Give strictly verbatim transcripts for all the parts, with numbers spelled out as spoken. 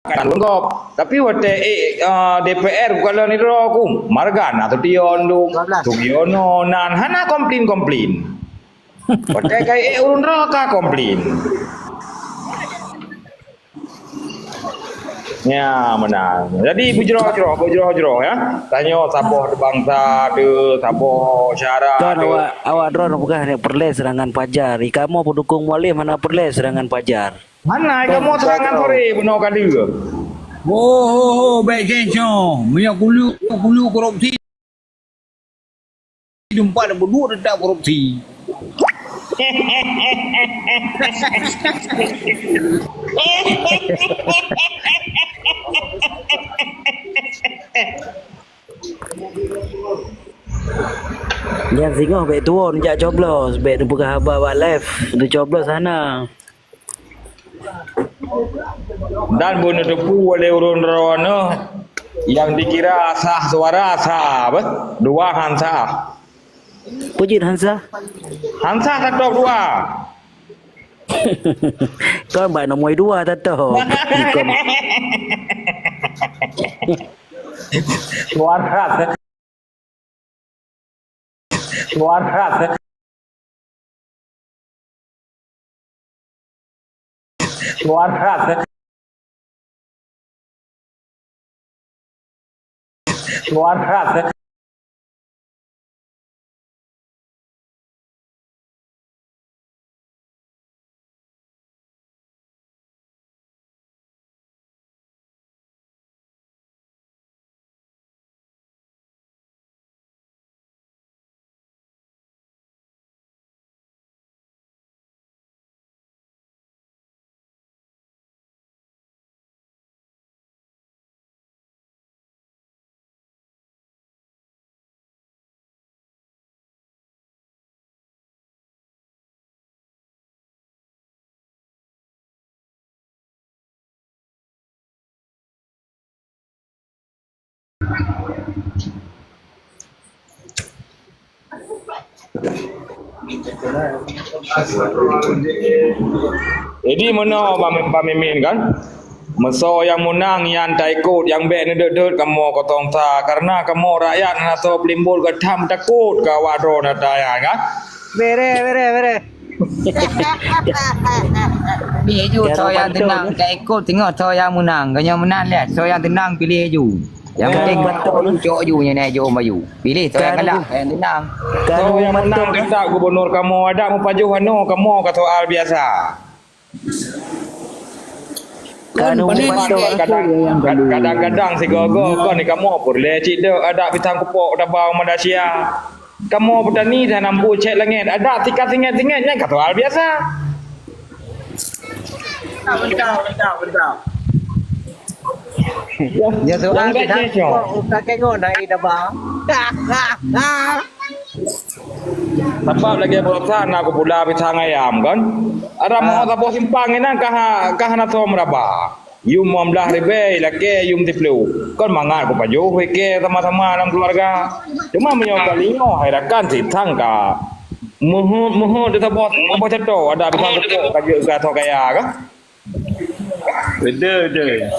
Kan lengkap. Tapi watèe, eh, ah, D P R bukan lôn nidro aku. Marga na Sution tu. Dua belas. Sugiono nan hana komplain-komplain. Watèe kai, eh, ureueng droe ka komplain. Ya, meunan. Jadi, bujroh-jroh, bujroh-jroh, ya. Tanyoe saboh bangsa tu, saboh syara Kon tu. Awak, awak droe peugah ni peureulèe seurangan pajar. Ikamoe peudukong Mualem hana peureulèe seurangan pajar. Hana, ikamoe seurangan sore bunoe kali. Ho, ho, ho, bèk senso. Meunyoe kulu, kulu korupsi, teumpat beuduek teutap korupsi. Nyan singoh bèk tuwö neujak coblos, bèk neupeugah haba bak live, neucoblos hana. Dan bunoe teupeu lé ureueng droeneuh nyang dikira sah suara sah, beh? Dua han sah. Peue jeuet han sah? Han sah tatôb dua. Kon bak nomor dua tatôb. Kon. Suara sah. Suara sah. Suara sah. Suara sah. Jadi meunoe pami-, pamimpin kan? Meusoe nyang meunang nyan taikot, nyang bèk neudeuet-deuet kamoe kosong sa, karena kamoe rakyat hana soe peulimbot geutham takot keu awak droeneuh nyan kan? Bere, bere, bere. Pilih ju soe nyang teunang, taikot teungoh soe nyang meunang. Geutanyoe meunan lé, soe nyang teunang pilih ju. Nyang penting cok ju nyan, eh, jok bayu. Pilih soe nyang galak, soe nyang teunang. Soe nyang meunang teutap gubunur kamoe, adak meupajoh anoe kamoe ka soal biasa. Kan kadang-kadang sigoe-goe kon kamoe peureulèe cit deuek adak pisang kupok tabang Malaysia. Kamoe peutani dan ambu cèt langèt, adak tika singèt-singèt nyan ka soal biasa. Bentar, bentar, bentar, bentar. Ya, soal nyang biasa. Ka tengok naik dah bang. Sabab lagèe baroesa na kupula pisang ayam kan. Ada mau saboh simpang inan kah, kah hana soe meuraba. Yum lhèe blah ribèe, lakèe yum siplôh. Kon mangat kupajoh wike sama-sama lam keluarga. Cuma meunyoe kali nyoe hai rakan sitang ka. Meuheuet-meuheuet di saboh, saboh catoe ada pisang tepok ka jeuet keu asoe kaya kah? Betul, betul.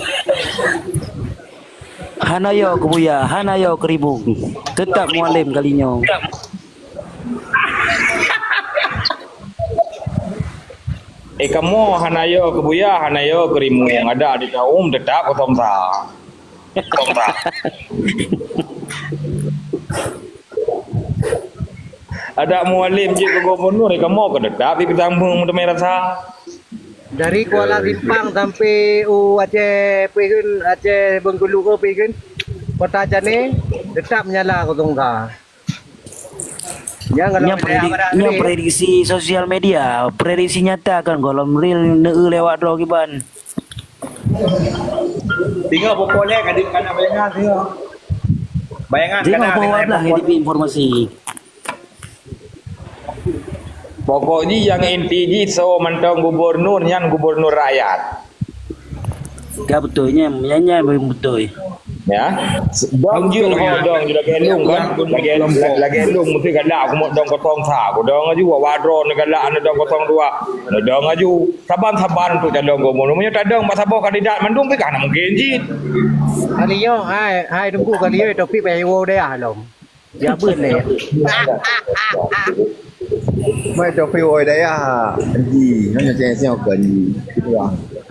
Hana yo keu buya, hana yo keu ribu. Tetap Mualem kali nyoe. Eh, kamoe hana yo keu buya, hana yo keu rimueng. Adak di taum tetap kosong sa. Kosong sa. Adak Mualem jeuet keu gubunur, eh, kamoe keu tetap di pisang meuteumé rasa. Dari Kuala Simpang sampai u Aceh Pihun, Aceh Bengkulu ke Pihun, Kota Jane, tetap nyala kosong sa. Nyang kalau nyan wilayah predik-, barat nyan ni. Prediksi sosial media, prediksi nyata kan gohlom real neu lewat droe kiban. Tinggal pokok leh, kadang-kadang bayangan tinggal. Bayangan tinggal kadang pokok lah, pokok. Jadi informasi. Pokok jih nyang inti jih soe mantong gubunur nyan gubunur rakyat. Ka beutôi nyan, nyan, nyan beutôi. Ya. Dong jeuet ho dong lagèe lôn kan. Lagèe, lagèe lôn meusti galak aku mot dong kosong sa. Aku dong aju awak droeneuh galak aneuk dong kosong dua. Dong aju. Saban-saban untuk calon gubernur. Meunyoe tadong bak saboh kandidat mandum pih ka hana mungkin cit. Kali nyoe hai, hai Teungku kali nyoe Taufik payah iwoe dayah lom. Jabeun lé. Mai Taufik woe dayah ji, nyoe nyang siang-siang kan ji.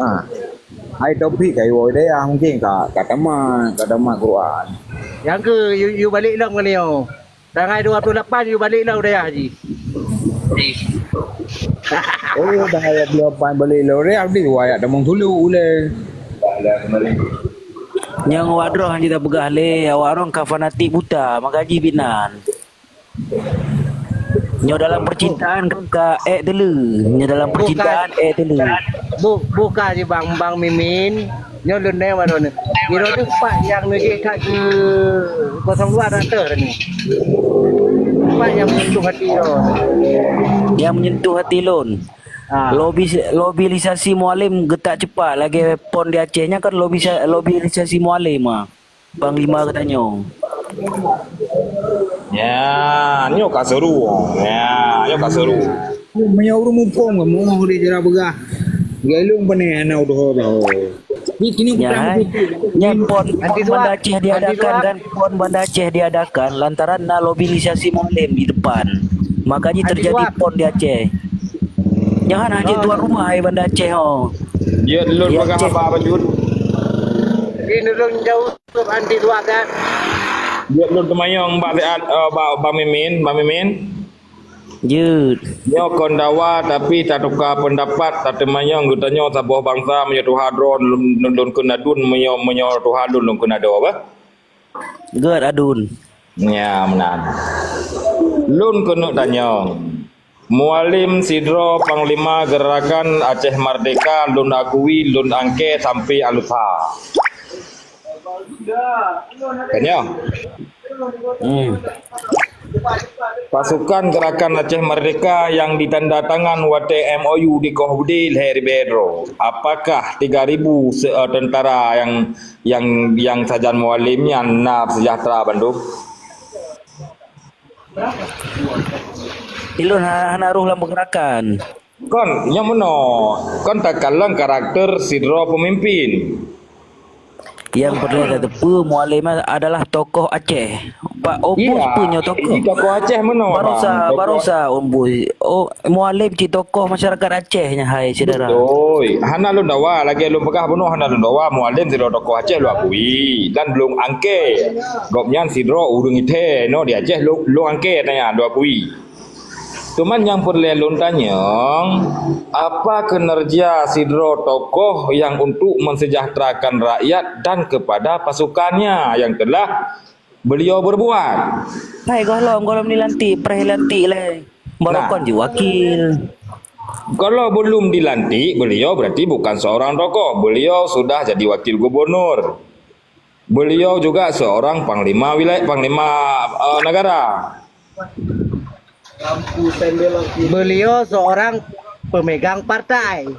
Ha. Hai Taufik kai woe dayah mungkin ka, ka tamat, ka tamat Quran. Nyang keu yue, yue balek lom kali nyoe. Tanggai dua puluh lapan yue balek lom dayah ji. Oh, tanggai dua puluh lapan balek lom dayah, abis wayah tamong dulu uleh. Nyang awak droe hana jipeugah lé, awak droe ka fanatik buta, maka jih binan. Nyoe dalam percintaan ka ék teuleu. Nyoe dalam percintaan ék teuleu. Bu-, buka je bang, bang Mimin. Nyoe lôn neu baroe neu. Biro tu pat nyang neujek that keu kosong dua dah teuh ni. Pat nyang menyentuh hati droe. Nyang menyentuh hati lôn. Ah. Lobi, lobilisasi Mualem geutak cepat lagèe pon di Aceh nyan kan lobisa-, lobilisasi Mualem ah. Panglima geutanyoe. Nya, nyoe ka seuru. Nya, nyoe ka seuru. Meunyoe ureueng muphom kamoe di cara peugah. Galong pane hana udah tahu. Di kini nya, hai. Nya pon, pon Banda Aceh diadakan kan, pon Banda Aceh diadakan lantaran na lobilisasi Mualem di depan. Maka ji terjadi pon di Aceh. Nyan hana jeuet tuan rumah hai Banda Aceh oh. Jeuet lôn peugah haba bacut. Di nurung jauh. Anti dua kan? Jeuet lôn teumanyong bak Siat, eh, bak, bak Mimin, bak Mimin. Jeuet. Nyoe kon dawa tapi tatuka pendapat, tateumanyong geutanyoe saboh bansa meunyoe tuha droe lôn, lôn, lôn keuneuk adun, meunyoe, meunyoe tuha lôn, lôn keuneuk adoe bah. Geuet adun. Nya meunan. Lôn keuneuk tanyong. Mualem sidroe panglima gerakan Aceh Merdeka lôn akui lôn angke sampai alutha. Tanya. Hmm. Pasukan Gerakan Aceh Merdeka yang ditanda tangan watèe M O U di Koh Budi lhèe ribèe droe. Apakah tiga ribu se-, eh, tentara yang, yang, yang sajan Mualem nyan na seujahteura bandum? Ilôn ha-, hana roh lam pergerakan. Kon, nyang meunoe, kon takalon karakter sidroe peumimpin. Nyang peureulèe tateupeue Mualem adalah tokoh Aceh. Pak Obus pun nyoe tokoh. Iya, tokoh Aceh meunoe, Bang. Barosa, tokoh barosa Obus. Oh, Mualem cit tokoh masyarakat Aceh nyan hai syedara. Beutôi. Hana lôn dawa, lagèe lôn peugah bunoe hana lôn dawa, Mualem sidroe tokoh Aceh lôn akui dan lôn angke. Gobnyan sidroe ureueng ithèe noe di Aceh lôn, lôn angke tanyan lôn akui. Cuman nyang peureulèe lôn tanyong, apa kinerja sidroe tokoh yang untuk mensejahterakan rakyat dan kepada pasukannya yang telah beliau berbuat? Hai gohlom, gohlom dilantik, preh lantik lé. Barokon ji wakil. Kalau belum dilantik, beliau berarti bukan seorang tokoh. Beliau sudah jadi wakil gubernur. Beliau juga seorang panglima wilayah, panglima, eh, negara. Beliau seorang pemegang partai.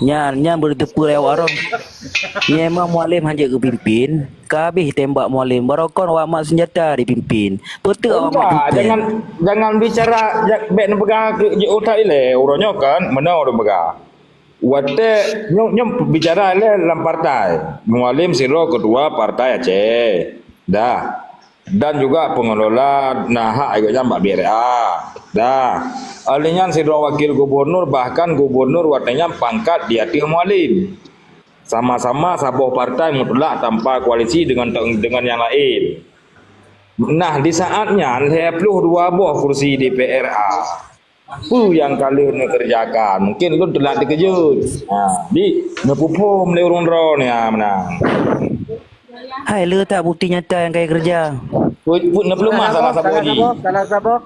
Nyan, nyan beuteupeue lé awak droe. Nyan memang Mualem hanjeuet geupimpin, ka habéh tembak Mualem. Barokon awak mat senjata dipimpin. Peue teuk awak mat pimpin? Jangan, jangan bicara, ja-, bèk neupeugah keu jeuet utak ilèe. Uroe nyoe kan, meunoe lôn peugah. Watèe nyoe, nyoe bicara lé lam partai. Mualem sidroe ketua partai Aceh. Dah. Dan juga pengelola na hak gobnyan bak B R A. Dah. Ahli nyan sidroe wakil gubernur, bahkan gubernur watèe nyan pangkat di ateueh Mualem. Sama-sama saboh partai mutlak tanpa koalisi dengan, dengan yang lain. Nah, di saat nyan lhèe ploh dua boh kursi di P R A. Peue nyang ka lheueh neukeureujakan? Mungkin lôn teulat teukeujot. Ha, di, neupeuphom lé ureueng droeneuh, ha, meunan. Hai, le that bukti nyata nyang ka ikeureuja. Put, put, neupeuleumah salah saboh jih. Salah saboh, salah saboh.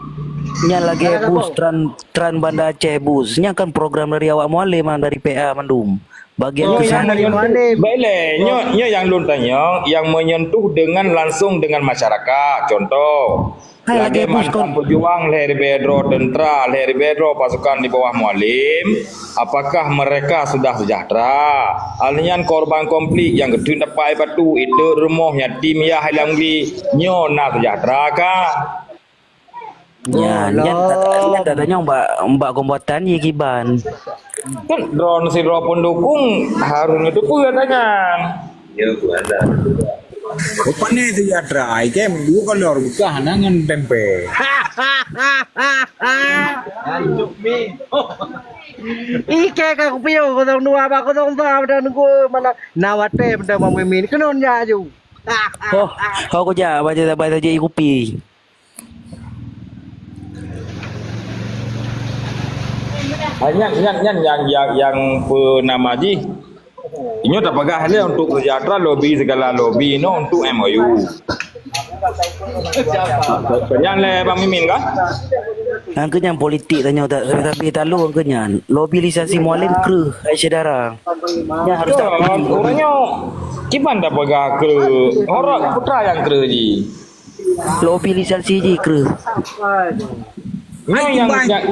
Nyan lagèe bus Trans, Trans Banda Aceh bus. Nyan kan program dari awak Mualem, dari P A mandum. Bagian nyoe nyang kesehatan. Baik leh, nyoe, nyoe nyang lôn tanyong, nyang menyentuh dengan langsung dengan masyarakat. Contoh, lagèe mantan pejuang lhèe ribèe droe tentara, lhèe ribèe droe pasukan di bawah Mualem, apakah mereka sudah sejahtera? Alèh nyan korban konflik nyang geutreun dapat batu, iteuk rumoh, yatim yah lam gli, nyoe na sejahtera kah? Nyan, nyan, nyan tatanyong bak, bak kombatan ye kiban. Kan droeneuh sidroe pendukung harus neuteupeue tangan. Ya, Bu, ada. Rupanya sejahtera, ai kem dua kolor bekah na ngon tempe. Ike ka kupiôh kosong dua bak kosong dua dan ku mana na watèe benda Bang Mimin keunon ya aju. Oh, oh kujak baca sabai saja kupi. Ah, nyan, nyan, nyan nyang, nyang, nyang peunama jih. Inyoe tapeugah lé untuk sejahtera, lobi segala lobi, inoe untuk M O U. Nyan lé Bang Mimin kah? Angkeunyan politik tanyoe tak sampai-sampai talu angkeunyan. Lobi lisensi Mualem kreuh, hai syedara. Nyan harus tak. Ureueng nyoe kiban tapeugah kreuh. Orang putra nyang kreuh jih. Lobi lisensi jih kreuh. Nyoe nyang, nyang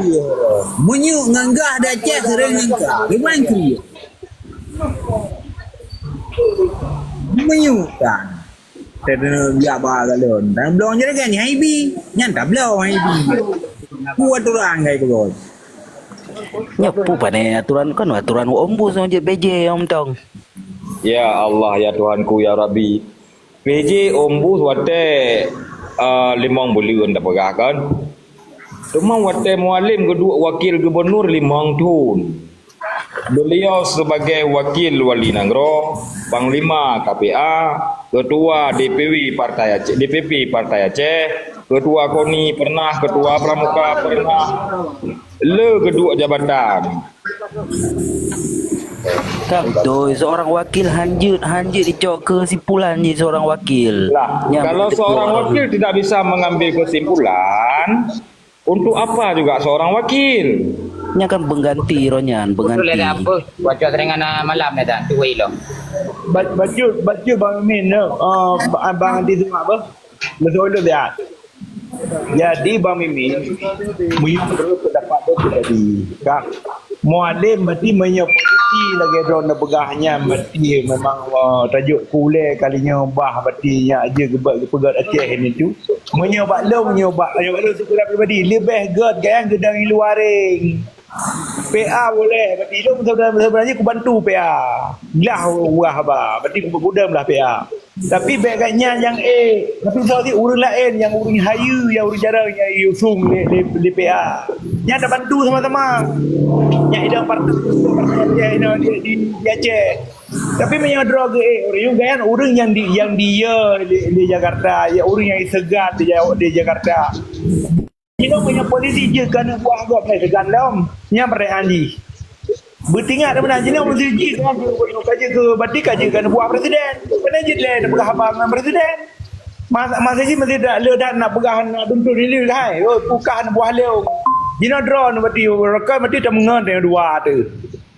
meunyoe ngon gah di Aceh sering ngon ka. Kiban kreuh. Meunyoe kan. Teudeungoe biak ba galon. Dan bloe jeuregan hai bi. Nyan tabloe hai bi. Ku aturan gai keulôn. Nyoe peue pané aturan kan aturan ombus nyang jeuet B J nyang mantong. Ya Allah, ya Tuhanku, ya Rabbi. P J Ombus watèe, eh, limong buleuen tapeugah kan. Teuma watèe Mualem geuduek wakil gubernur limong thon. Beliau sebagai wakil wali nanggroe, panglima K P A, ketua D P W Partai Aceh, D P P Partai Aceh, ketua koni pernah, ketua pramuka pernah. Le geuduek jabatan. Ka beutôi, seorang wakil hanjeuet, hanjeuet dicok keusimpulan jih seorang wakil. Lah, kalau seorang wakil tidak bisa mengambil kesimpulan, untuk apa juga seorang wakil? Nyan kan pengganti roh nyan, pengganti. Betul ada apa? Buat cuak seringan malam ya tak? Tu wei lo. Bacut, bacut Bang Min, uh, Bang Andi Semak apa? Betul tu dia. Jadi Bang Mimin, meunyoe menurut pendapat tu tadi, ka Mualem berarti meunyoe posisi lagèe droeneuh peugah nyan berarti memang, uh, tajok kulè kali nyoe bah berarti nyan aja geupeugah Aceh ni tu. Meunyoe bak lôn, meunyoe bak, meunyoe bak lôn secara pribadi, leubeh gèt gayang geudong i luwa ring. P A boleh, berarti lôn sebenarnya kubantu P A. Glah wah ba, berarti kudong lah P A. Tapi bèk gobnyan nyang ék. Tapi soe cit ureueng laén nyang ureueng hayeue, nyang ureueng jarang nyang jiusung lé, lé, lé P A. Nyan tabantu sama-sama. Nyan idong partai, partai Aceh, idong di, di, di Aceh. Tapi meunyoe droe geuék ureueng, gobnyan ureueng nyang di, nyang di, ya, di, di Jakarta, ya ureueng nyang iseugat di, Ja-, di Jakarta. Jinoe meunyoe polisi jeuet keu aneuk buah gob, eh, seugan lom. Nyan peurayaan jih. Beutingat meunan, jinoe polisi jeuet keu, ka jeuet keu, berarti ka jeuet keu aneuk buah presiden. Keuneuk jeuet lé tapeugah haba ngon presiden. Masa, masa jih meusti le that na peugah na tuntut lé hai. Oh, peue kah aneuk buah lôn. Jinoe droeneuh berarti, rakan berarti tameungon dua tu.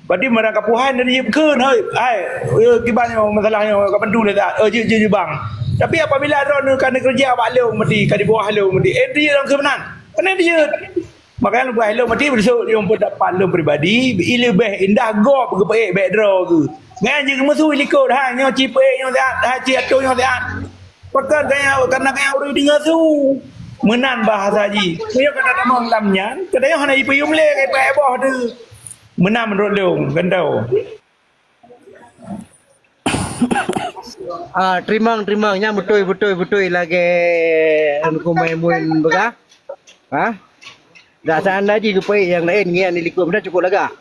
Berarti meurang kapuhan dan jeuet kheun, hei, hai, eh, kiban nyoe masalah nyoe ka bantu lé that. Eh, jeuet, jeuet, jeuet bang. Tapi apabila droeneuh ka neukeureuja bak lôn meuti, ka di bawah lôn meuti, eh, jeuet lôn keu meunan. Keuneuk jeuet. Makanya leubeh lôn meuti beusôk lôn pendapat lôn pribadi, i leubeh indah gob geupeuék bèk droe geuh. Nyan jeuet meusu i likot, hai nyoe ci peuék nyoe siat, hai ci atô nyoe siat. Pakon kaya, karena kaya ureueng deungoe su. Meunan bahasa jih. Meunyoe ka tamong lam nyan, ka tanyoe hana jipeuyum lé, ka jipaék boh teuh. Meunan meunurot lôn, gantoe. Ah, teurimong, teurimong. Nyan beutôi, beutôi, beutôi lagèe Teungku Maimun peugah. Ha? Dak seandai jih geupeuék nyang laén ngian di likot, meunan cukôp lagak.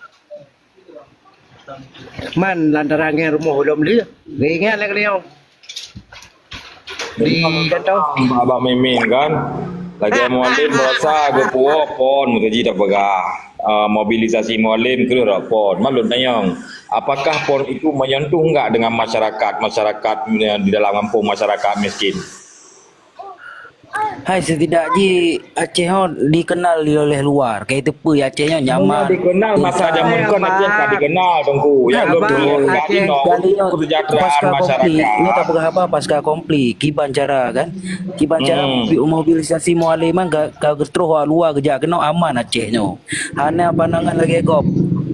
Man lantaran ngian rumoh ulôn lé. Ngian lagèe nyoe. Di kantô. Abang Mimin kan. Lagèe Mualem merasa geupuwoe pon, meukaji tapeugah. Ah, mobilisasi Mualem keu rot pon. Man lôn tanyong, apakah pon itu menyentuh enggak dengan masyarakat, masyarakat, eh, di dalam kampung, masyarakat miskin? Hai, setidak jih Aceh nyoe dikenal di oleh luar. Ka teupeue Aceh nyoe nyaman. Nyoe dikenal masa jameun kon Aceh ka dikenal, Teungku. Ya, Abang, lôn Aceh, kali nyoe kesejahteraan pasca konflik, masyarakat. Nyoe ka peugah haba pasca konflik, kiban cara kan. Kiban cara mobi-, mobilisasi Mualem kan ka, ka geutroh luwa geujak keunoe aman Aceh nyoe. Hana pandangan lagèe gob,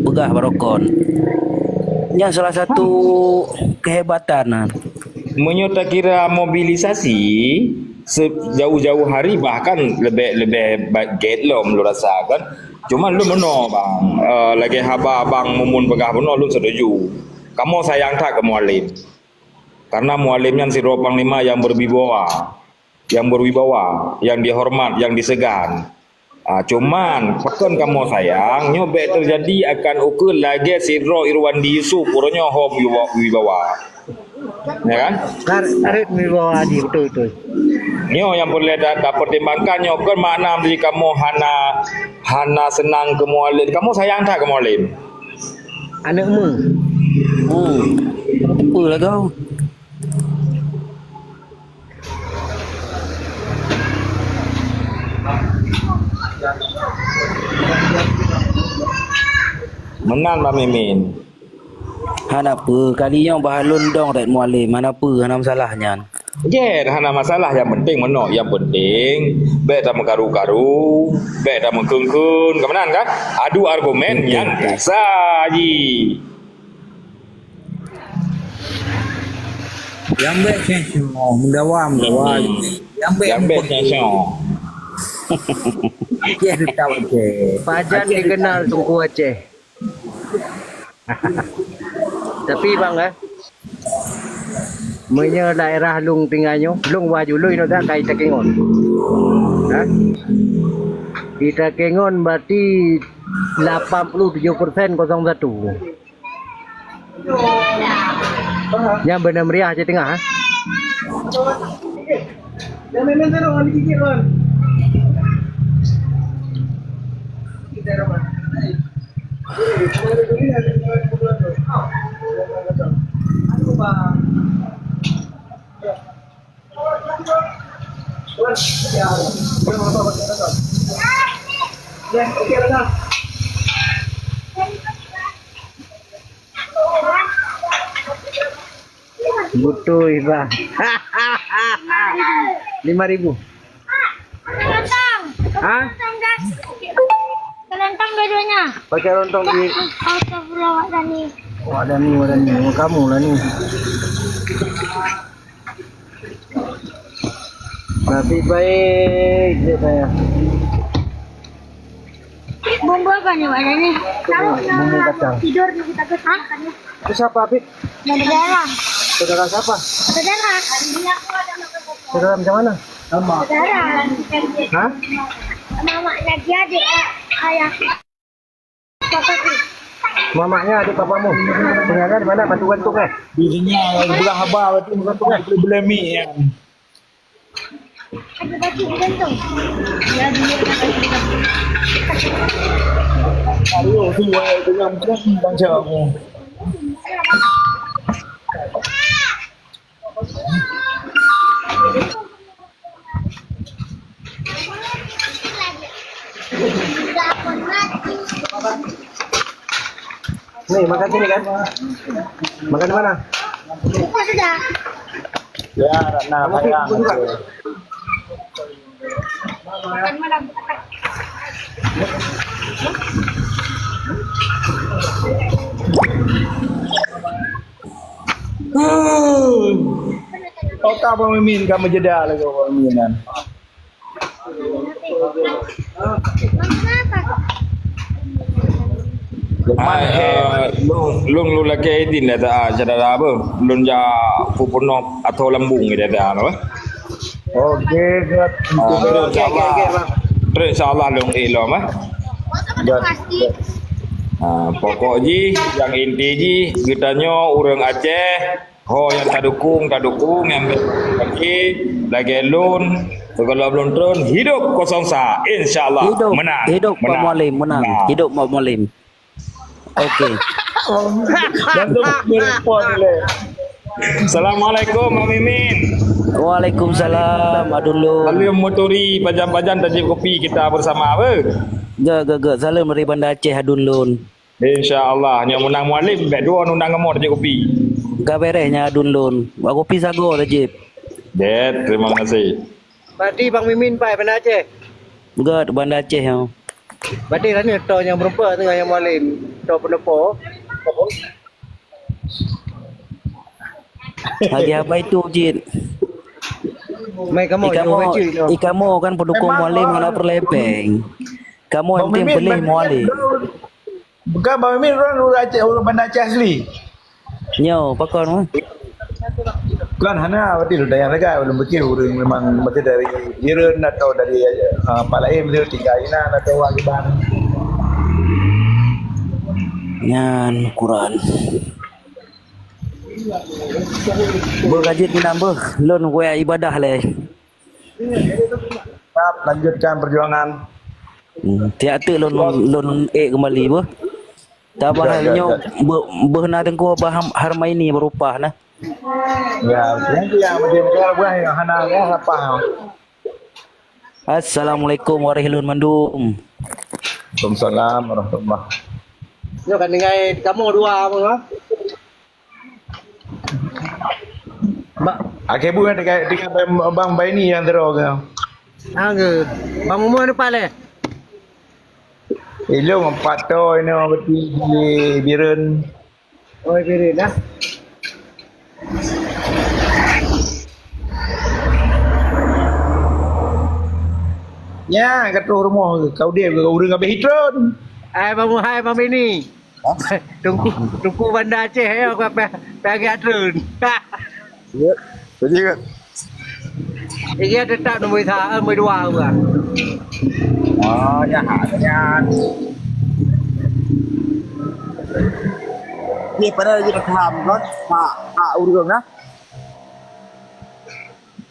peugah barokon. Nyan salah satu kehebatan nyan. Meunyoe takira mobilisasi, se-, jauh-jauh hari bahkan leubeh, leubeh ba-, gét lom lôn rasa kan. Cuma lôn meunoe bang, eh, lagèe haba abang Mumun peugah bunoe lôn setuju. Kamoe sayang that keu Mualem. Karena Mualem nyan sidroe panglima nyang berwibawa, nyang berwibawa, nyang dihormat, nyang disegan. Ah, cuman, pakon kamoe sayang, nyoe bèk teujadi akan ukeue lagèe sidroe Irwandi Yusuf, uroe nyoe ho wibawa, wibawa. Ya kan? Kar-, karet wibawa jih, beutôi, beutôi. Nyoe nyang peureulèe ta-, tapertimbangkan nyoe kon makna meuseuti kamoe hana, hana seunang keu Mualem. Kamoe sayang that keu Mualem. Aneuk meu. Hmm. Peue lagèe? Meunan, Bang Mimin. Hana peue, kali nyoe bah lôn dong rot Mualem, hana peue, hana masalah nyan. Jeuet, hana masalah, nyang penting meunoe, nyang penting bèk tameukaru-karu, bèk tameukheun-kheun, ka meunan kan? Adu argumen nyang biasa jih. Nyang bèk sensor, meudawa, meudawa. Hmm. Nyang bèk, nyang bèk sensor. Aceh tetap Aceh. Pajan dikenal Teungku Aceh. Tapi bang, eh, meunyoe daerah lôn tinggai nyoe, lôn wah juloi nyoe dah kai Takengon. Ha? Di Takengon berarti lapan puluh tujuh persen kosong satu. Nyang beuna meriah Aceh Teungoh, ha? Beutôi, bah. Lima ribu. Hah? Penantang dua-duanya. Pakai lontong di. Astagfirullah, Wak Dani. Wak Dani, Wak Dani. Kamu lah ni. Nasib baik, dia tanya. Bumbu apa ni, Wak Dani? Bumbu kacang. Tidur ni kita ke makan ya. Itu siapa, Bib? Saudara. Saudara siapa? Saudara. Saudara macam mana? Saudara. Hah? Mamaknya dia, adik, ayah. Mamaknya adik papamu. Saudara di mana? Batu gantung, eh? Di sini, belah haba, batu gantung, eh? Boleh, boleh mi, ya. Nih, makan sini kan? Makan di mana? Sudah. Ya, Ratna, kamu sayang. Suka? Makan malam. Kau tak pemimpin, kamu jeda lagi pemimpinan. Ai, eh, lôn, lôn, lôn lakèe idin dah ta, syedara apa? Lôn jak peupunoh atau lambung dah ta, apa? Oke, siap. Ah, terus insya Allah. Terus insya Allah lôn ilom, eh. Siap. Ah, pokok jih, nyang inti jih, geutanyoe ureueng Aceh, ho nyang tadukung, tadukung, nyang bèk lagèe lôn, sigohlom lôn trôn, hidup kosong sa, insya Allah menang. Hidup Pak Mualem, menang. Hidup Pak Mualem. Oke. Jantung merepot lé. Assalamualaikum, Mak Mimin. Waalaikumsalam, Adun Lôn. Saleuem meuturi, pajan-pajan tajieb kopi kita bersama, apa? Gèt, gèt, gèt. Saleuem dari Banda Aceh, Adun Lôn. Insya Allah, nyoe meunang Mualim, bèk dua undang kamoe tajieb kopi. Ka bèrèh nyan, Adun Lôn. Bak kopi sagoe tajieb. Gèt, terima kasih. Berarti Bang Mimin pai Banda Aceh? Gèt, Banda Aceh nyoe. Berarti tadi to nyang meureumpok teungoh nyang Mualim, to peuneupô. Lagi apa itu, Cit? Mai kamoe, ikamoe, ikamoe kan pendukung Mualim hana peureulèe pèng. Kamoe yang penting pilih Mualim. Bukan, Bang Mimin ureueng, ureueng Aceh, ureueng Banda Aceh asli. Nyoe, pakon, mah? Kan hana, berarti sudah yang lega, belum pikir ureueng memang berarti dari Bireuen atau dari, ah, Palaim tu, tinggal inan atau wak Iban. Nyan ukuran. Beuh ka jeuet meunan beuh, lôn kuyak ibadah lé. Siap, lanjutkan perjuangan. Hmm, tiak teuk lôn, lôn ék keumbali beuh. Tabahai nyoe beuh, beuh na Teungku Abah Harmaini beurupah na. Ya, yang tu yang macam tu lah, buah yang hana, ya, apa? Assalamualaikum warahmatullahi mandum. Waalaikumsalam warahmatullah. Nyoe kan dengan kamu dua apa? Ba- Akhé buet dekat, dekat Bang, Bang Baini yang terus ke? Angge. Bang Mumu depan leh. Ilong empat to ini berarti di Bireuen. Oh, Bireuen dah. Ya, kata rumah kau dia, kau urang habis hitron. Hai Bang Muhai, Bang Baini. Teungku, Teungku Banda Aceh, ya, aku apa, apa agak turun. Ya, betul kan? Iya, tetap nombor sa-, eh, nombor dua orang. Oh, ya, hanya. Ni pada lagi paham kan? Pak, Pak Urung, ah?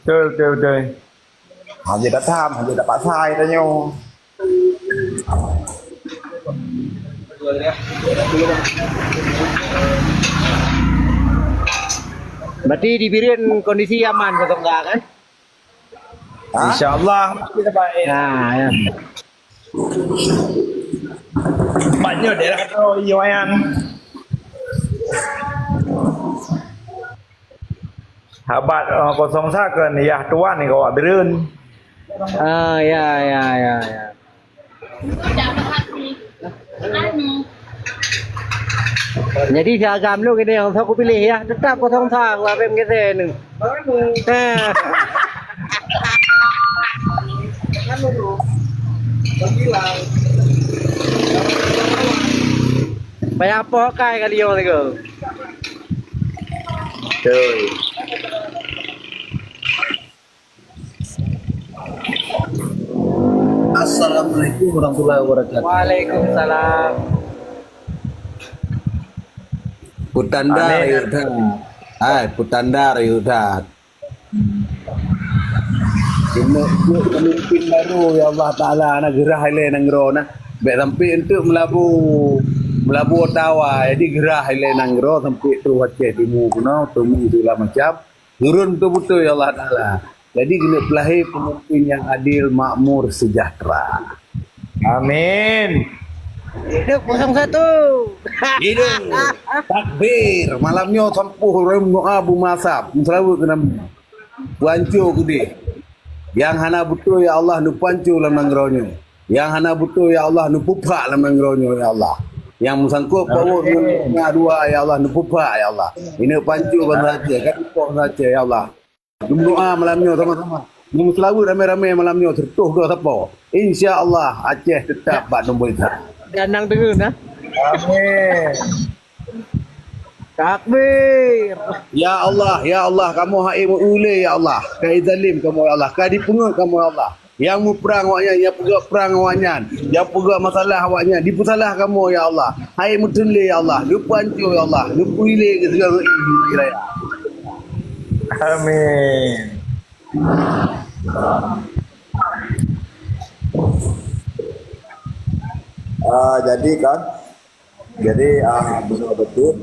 Betul, betul, betul. Hanya datang, hanya dapat saya tanya. Berarti di Bireuen kondisi aman, kosong enggak, kan? Hah? Insya Allah. Nah, ya. Banyak daerah tu, Iwayan. Habat, eh, kosong sa kan, yah tuan ni kawak Bireuen. Ah, ya, ya, ya, ya. Jadi, si agam lu kena yang aku pilih ya, tetap kosong sa, aku apa yang kata ni. Eh. Payah apa kai kali yang tu? Betul. Assalamualaikum warahmatullahi wabarakatuh. Waalaikumsalam. Putanda Amin. Yudha. Hai, Putanda Yudha. Keuneuk peumimpin baru, ya Allah Taala, na geurah ilèe nanggroe na. Bèk sampai enteuk meulabu, meulabu tawa, jadi geurah ilèe nanggroe sampai troh Aceh Timu keunoe, teumèe segala macam. Turun beutôi-beutôi, ya Allah Taala. Jadi keuneuk peulahé peumimpin nyang adil, makmur, sejahtera. Amin. Hidup kosong satu. Hidup. Takbir. Malam nyoe sampôh ureueng meudoa beumasab. Meuseulaweuet keu Nabi. Peuhanco keudeh. Nyang hana beutôi, ya Allah, neupeuhanco lam nanggroe nyoe. Nyang hana beutôi, ya Allah, neupeuphak lam nanggroe nyoe, ya Allah. Nyang meusangkot paut ngon dua, ya Allah, neupeuphak, ya Allah. Ineuk panco bansa Aceh, ka dipoh bansa Aceh, ya Allah. Neumeudoa malam nyoe sama-sama. Neumeuseulaweuet ramé-ramé malam nyoe, seureutôh dua sapo. Insya Allah, Aceh teutap bak nombor sa. Dan nang deungon, ha? Amin. Takbir. Ya Allah, ya Allah, kamoe hai meu-ule, ya Allah. Ka zalim kamoe, ya Allah. Ka dipeungeut kamoe, ya Allah. Nyang muprang awaknyan, nyang peugah prang awaknyan, nyang peugah masalah awaknyan, dipeusalah kamoe, ya Allah. Hai meuteun lé, ya Allah. Neupeuhanco, ya Allah. Neupeuilé keu segala ibu raya. Amin. Ah, jadi kan, jadi, ah, beuna beutôi.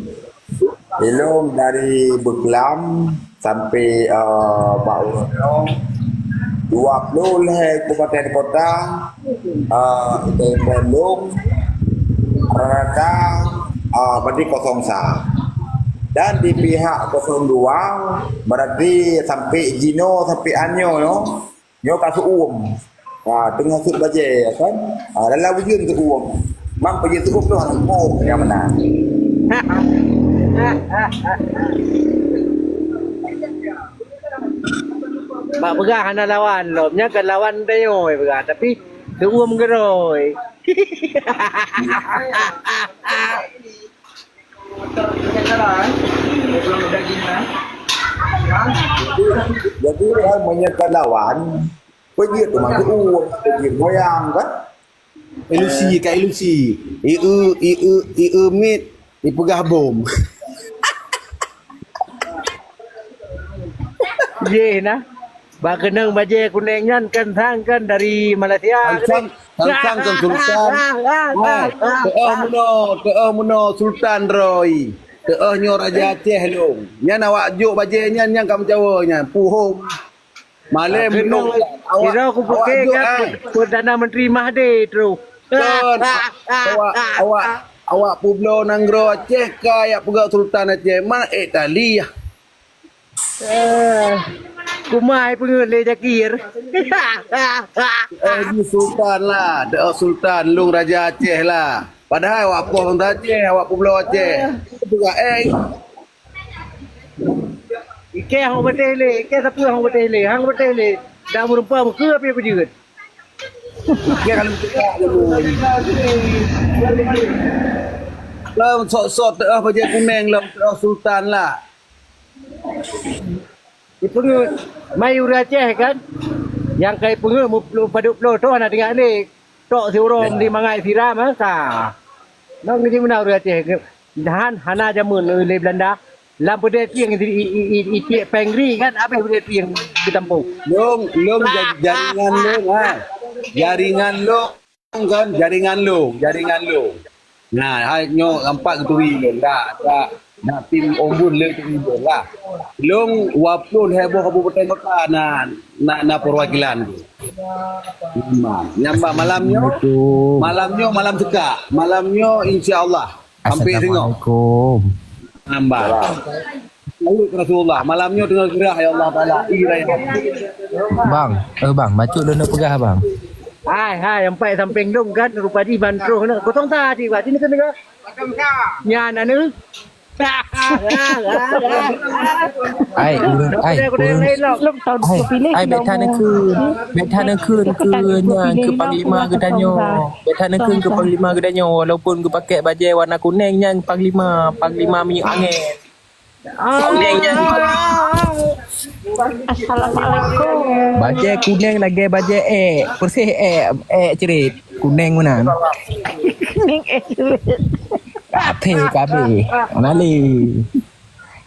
Ilong dari Beuklam sampai, eh, bak uroe nyoe, dua ploh lhèe kabupaten kota, eh, itu ilong rata-rata, eh, berarti kosong sa. Dan di pihak kosong dua, berarti sampai jinoe sampai anyoe nyoe, nyoe ka seuuem. Ha, teungoh sut bajèe, ya kan? Ha, dalam ujeuen seuuem. Mang peujeuet seuuem tu aneuk boh nyang meunan. Bak peugah hana lawan lom. Nyan kan lawan tanyoe peugah, tapi seuuem keudroe. Jadi, kan, meunyoe ka lawan, peujeuet teuma seuuem, peujeuet goyang, kan? Ilusi, ka ilusi. Ieu, ieu, ieu mit, ipeugah bom. Jih nah. Bak keunong bajèe kunèng nyan kan sang kan dari Malaysia. Sang, sang, sang kan sultan. Hai, teu'oh meunoe, teu'oh meunoe sultan droe. Teu'oh nyoe raja Aceh lôn. Nyan awak jok bajèe nyan, nyan ka meucawa nyan. Puhom. Malèe meunoe awak, sidroe kupeuke awak jok, kan, hai. Perdana Menteri Mahathir tu. Kon, awak, awak, awak peubloe nanggroe Aceh ka jak peugah sultan Aceh. Man, eh, tali yah. Eh, kumai peungeut lé Jakir. Eh, di sultan lah. Teu'oh sultan, lôn raja Aceh lah. Padahai awak poh lôn Aceh, awak peubloe Aceh. Peugah, eh. Ikei hong beuteh lé, ikei sapeue hong beuteh lé, hong beuteh lé. Dah meureumpok meukeue pih peujeuet. Ikei kalau peugah lôn. Lôn sot-sot teu'oh bajèe kunèng lom teu'oh sultan lah. Ipeungeut, mai ureueng Aceh kan, nyang ka ipeungeut muplo-, padub ploh thon hana tinggai lé. Tok siuroe di mangai siram, ha, ka. Nang di meunan ureueng Aceh, han, hana jameun lé Belanda. Lam peudeh tieng i, i, i, i, itiek pengri kan, habéh peudeh tieng geutampôh. Lôn, lôn ja-, jaringan lôn, ha. Jaringan lôn. Kan, jaringan lôn, jaringan lôn. Nah, hai nyoe nampak geuturi lôn. Dak, dak. Dak tim ombud le turi lôn lah. Lôn dua ploh lhèe boh kabupaten kota na, na, na perwakilan tu. Memang. Nyang bak malam nyoe, malam nyoe malam seukak. Malam nyoe insya Allah. Sampai singoh. Assalamualaikum. Nambah. Salawat Rasulullah. Malam nyoe teungoh geurah, ya Allah Taala. Ih, raya. Bang, eh, bang, bacut lôn peugah, bang. Hai, hai, sampai sampéng dong kan, rupa jih ban troh na. Kosong sa cit, Pak. Sini, sini, Kak. Nyan, anu. Ai, ureueng, ai, ureueng. Ai, ai, bèk taneukheun. Bèk taneukheun keu nyan, keu panglima geutanyoe. Bèk taneukheun keu panglima geutanyoe, walaupun geupakèk bajèe warna kunèng nyan panglima, panglima minyeuk angèn. Assalamualaikum. Bajèe kunèng lagèe bajèe èk, persis èk, èk cret, kunèng meunan. Kunèng èk cret. Até kabeh. Mana lé?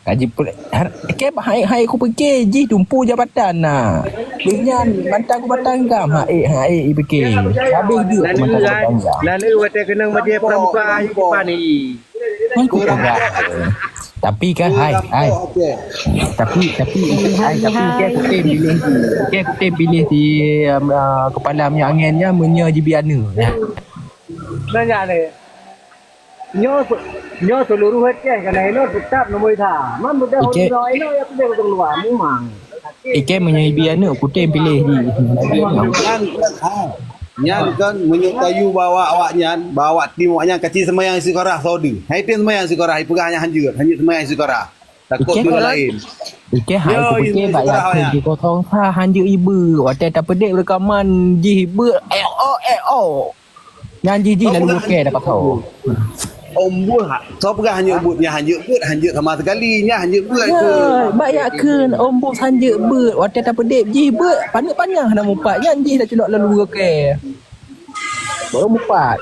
Kaji pulek. Har-, ke hai, hai ku pike jih tumpu jabatan na. Lheuh nyan mantang ku batang gam, hai, hai, ipike. Habis jeuet ku mantang ku batang gam. Lalu watèe keunong bajèe pramuka, hai, ku pani. Hai, ku peugah. Tapi kan, hai, hai. Tapi, tapi, hai, tapi ke kutem pilih. Ke kutem pilih di, um, uh, kepala minyak angin nya, meunyoe jibi aneuk. Nanya ni. Nyoe, nyoe seluruh Aceh, kana inoe tetap nomor sa. Man mudah inoe, inoe ya sudah keluar, memang. Ike meunyoe ibi aneuk kutem pilih di. Nyan, ha. Nyan kan meunyoe tayue bak awak, awak nyan, bak awak tim awak nyan kacil seumayang istiqarah saudi. Hai tem seumayang istiqarah, ipeugah nyan hanjeuet, hanjeuet seumayang istiqarah. Takot ike lain. Ike hai kupike bak Yakin di kosong sa hanjeuet ibeuk. Watèe tapeudek reukaman jih ibeuk. Eh, oh, eh, oh. Nyan jih-jih lalu lukèe dapat ho. Ombul ha. Soe peugah hanjeuet buet, nyan hanjeuet buet, hanjeuet sama sekali, nyan hanjeuet buet. Ya, bak Yakin ombul hanjeuet buet, watèe tapeudep jih buet, paneuk panyang hana mupat, nyan jih dah culok lalu lukèe. Baru mupat.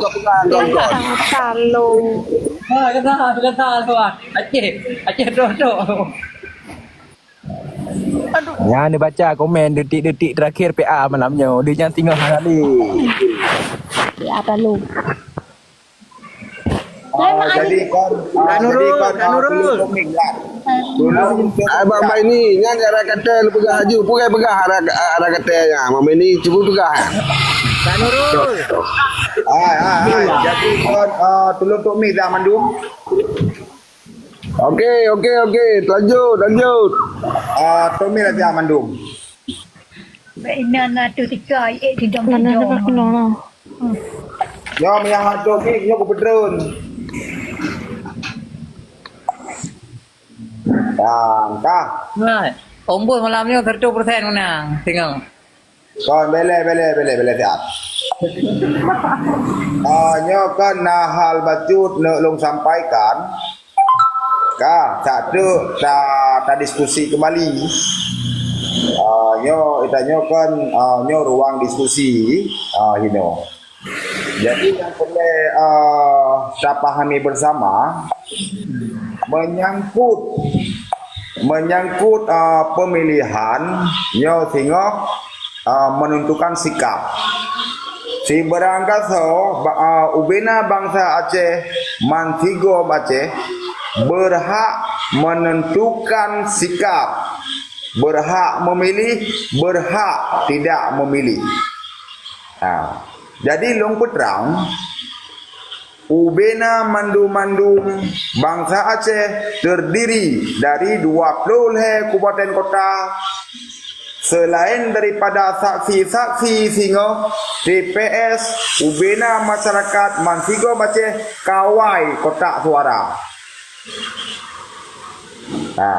ka peugah ngon kau. Talong. Ha, kata, kata, kata. Aceh, Aceh tok-tok. Nyan neubaca komen detik-detik terakhir P A malam nyoe. Di nyan singoh hana lé. P A talong. Ah, jadi kon, ah, jadi kon, ah, tulông komik lah. Tulông komik. Abang Bai ni, nyan arah kata lu peugah aju, peugah, peugah arah, arah kata nya. Mama ni cuba peugah. Kak Nurul. Hai, hai, hai. Jadi kon, ah, tulông komik dah mandum. Okey, okey, okey. Lanjut, lanjut. Ah, tomik dah siap mandum. Bak inan na tu tika, eh, sidong-sidong. Mana nak kena lah. Nyoe meunyang hantu ni, nyoe kupeutrön. Dah, entah. Nah, ombus malam ni seratus persen menang. Tengok. Kon, beleh, beleh, beleh, beleh siap. Ah, nyoe kan na hal bacut neuk lôn sampaikan. Ka, satu ta, ta diskusi kembali. Ah, nyoe, ita nyoe kan, ah, nyoe ruang diskusi, ah, hino. Jadi, nyang peureulée, ah, tapahami bersama, menyangkut, menyangkut, ah, pemilihan, nyoe singoh, ah, menentukan sikap. Sibeurang gasoe, ba-, ah, ubena bansa Aceh, mansigom Aceh, berhak menentukan sikap, berhak memilih, berhak tidak memilih. Ha. Jadi, lôn peutrang, ubena mandum-mandum bansa Aceh terdiri dari dua puluh lhée kabupaten kota, selain daripada saksi-saksi singoh, T P S, ubena masyarakat mansigom Aceh kawai kotak suara. Ha,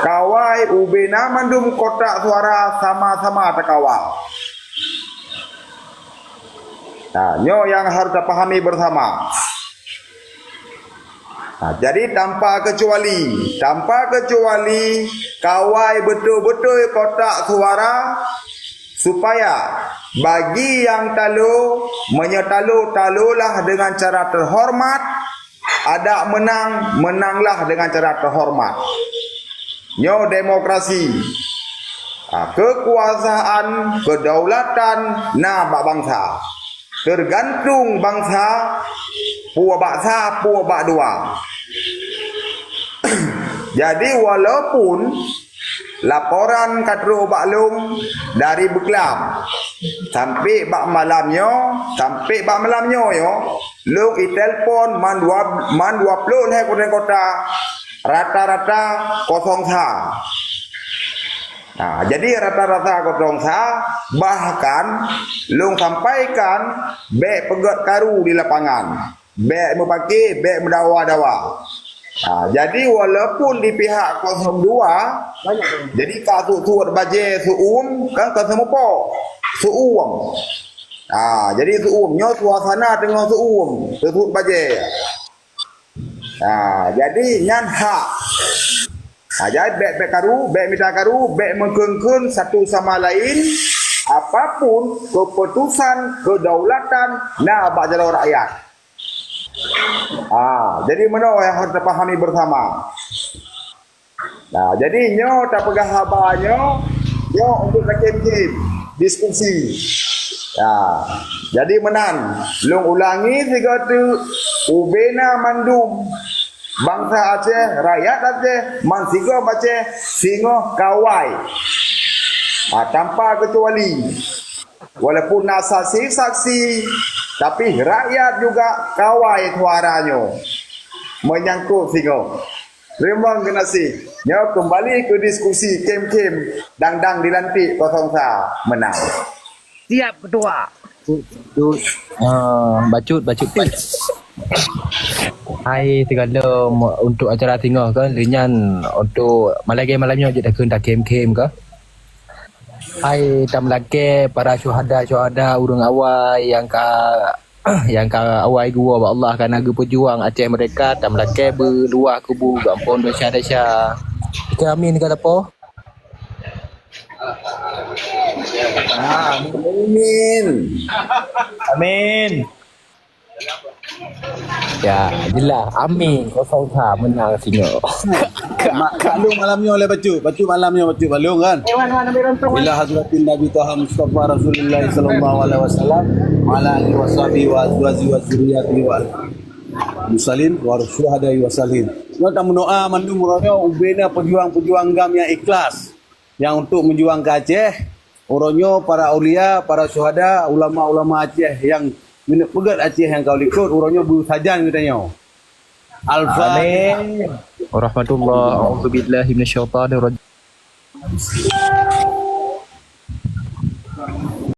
kawai ubena mandum kotak suara sama-sama takawal. Nah, nyoe nyang harus tapahami bersama. Nah, jadi tanpa kecuali, tanpa kecuali kawai betul-betul kotak suara supaya bagi nyang talo, meunyoe talo, talolah dengan cara terhormat, adak menang, menanglah dengan cara terhormat. Nyoe demokrasi. Ha, kekuasaan, kedaulatan na bak bansa. Tergantung bansa, peue bak sa, peue bak dua. Jadi, walaupun laporan ka trok bak lôn dari beuklam, sampai bak malam nyoe, sampai bak malam nyoe, yo, lôn itelepon man dua, man dua ploh lhée kabupaten kota, rata-rata kosong sa. Nah, jadi rata-rata kosong sa, bahkan lôn sampaikan bék peugét karu di lapangan, bék meupaké, bék meudawa-dawa. Nah, jadi walaupun di pihak kosong dua, jadi ka sut-sut bajée seuuem, kan ka seumupo seuuem. Nah, jadi seuuem nyoe suasana teungoh seuuem, sut-sut bajée. Ha, jadi nyan hak. Ha, jadi bék, bék karu, bék mita karu, bék meukheun-kheun satu sama lain, apapun keputusan kedaulatan na bak jaroe rakyat. Ha, jadi meunoe nyang harus tapahami bersama. Nah, jadi nyoe tapeugah haba nyoe, nyoe untuk takem-kem diskusi. Ya. Jadi meunan, lôn ulangi sigoe teuk, ubena mandum bansa Aceh, rakyat Aceh, bansigom Aceh, singoh kawai. Ha, tanpa kecuali. Walaupun na saksi-saksi, tapi rakyat juga kawai suara nyoe. Menyangkut singoh. Teurimong geunaséh. Nyoe keumbali keu diskusi kem-kem dang-dang dilantik kosong sa meunan. Siap, Ketua. Tu, tu, ah, bacut, bacut. Hai, sigohlom untuk acara singoh kan, lheuh nyan untuk malam lagèe malam nyoe jeuet takheun takem-kem kan. Hai, tameulakèe para syuhada-syuhada ureueng awai nyang ka, nyang ka awai geuwoe bak Allah ka na geupeujuang Aceh Merdeka, tameulakèe beu luwah kubu geuampôn desya-desya. Oke, amin ka tapo? Amin. Amin. Ya, jelas. Amin. Kosong sa meunang singoh. Mak, maklum malam nyoe lé bacut. Bacut malam nyoe, bacut balong kan. Ila hadratin Nabi Taha Mustafa Rasulullah sallallahu alaihi wasallam, wa ala alihi wa sahbihi wa azwajihi wa dzurriyyatihi wa mursalin wa syuhada'i wa salihin. Nyoe tameudoa mandum uroe nyoe ubena pejuang-pejuang GAM nyang ikhlas. Nyang untuk meujuang keu Aceh, uroe nyoe para aulia, para syuhada, ulama-ulama Aceh nyang geuneuk peugèt Aceh nyang ka likot, uroe nyoe beusajan geutanyoe. Al-Fatihah. Amin. Warahmatullah. A'udzubillahi minasyaitonirrajim.